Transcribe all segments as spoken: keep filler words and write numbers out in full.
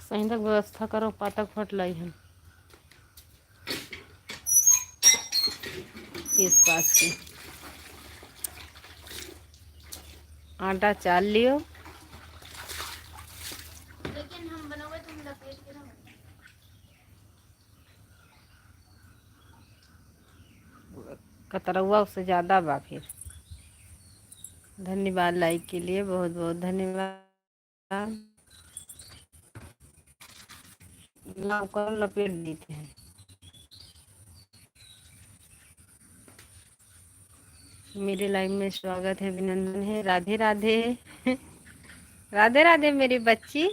सही तक व्यवस्था करो, पातक फट लाई हम। पीस पास के आटा चाल लियो। लेकिन हम बनोगे तो हम लपेट के ना बनाएंगे। कतरौआ उससे ज्यादा बा फिर। धन्यवाद like के लिए, बहुत बहुत धन्यवाद। ना, ओकर लपेट देते हैं। मेरे live में स्वागत है, अभिनंदन है। राधे राधे। राधे राधे मेरी बच्ची।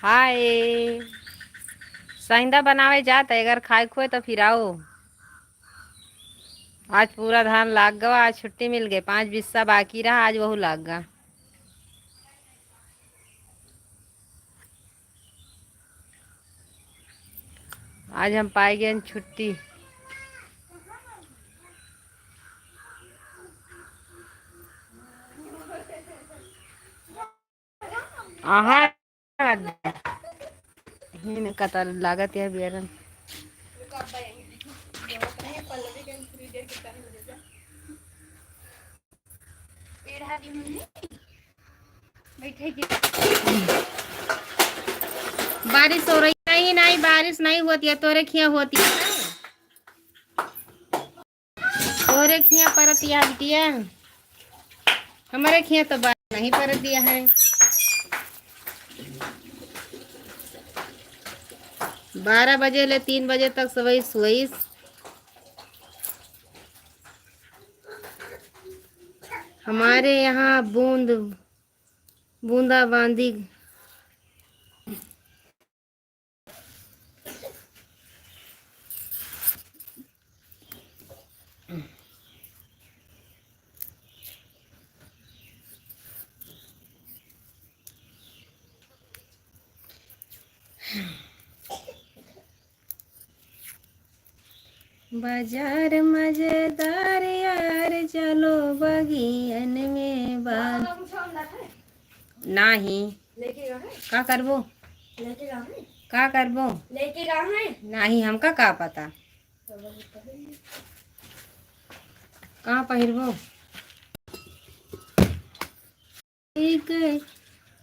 हाय। साइंदा बनावे जात है, अगर खाए खोए तो फिर आओ। आज पूरा धान लाग गवा, आज छुट्टी मिल गई, पाँच बिस्सा बाकी रहा, आज वहू लाग गा। आज हम पाए गए छुट्टी। आहा, हिन कतर लागत है बियरन। बारिश हो रही? नहीं, नहीं, बारिश नहीं होती है, तोरे खिया होती है। तोरे खिया परत या बिटिया, हमारे खिया तो बारिश नहीं परत दिया है। बारह बजे ले तीन बजे तक सोइस, सोइस। हमारे यहाँ बूंद, बूंदाबांदी। बाजार मजेदार यार, चलो बगियन में बार। नाही। लेके कहाँ है? का करबो? लेके कहाँ है? का करबो? लेके कहाँ है? नाही, हमका का पता। कहाँ पहिरबो? ठीक है।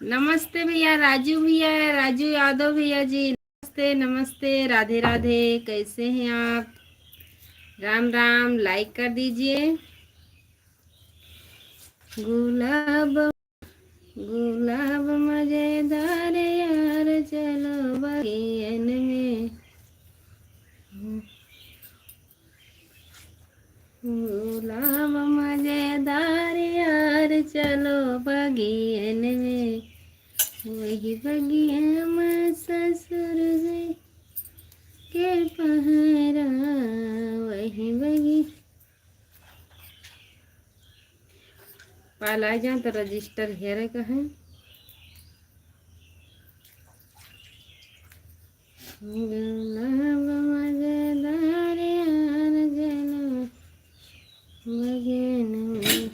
नमस्ते भैया, राजू भैया, राजू यादव भैया जी, नमस्ते, नमस्ते, राधे राधे, कैसे हैं आप? राम राम, like कर दीजिए। गुलाब, गुलाब मजेदार यार, चलो बगियन में। गुलाब मजेदार यार, चलो बगियन में। वही बगिया में ससुर जी के पहरा, वही बगिया। पाला जा तो register हेरे का है। गुलाब मजेदार यार, चलो बगियन में।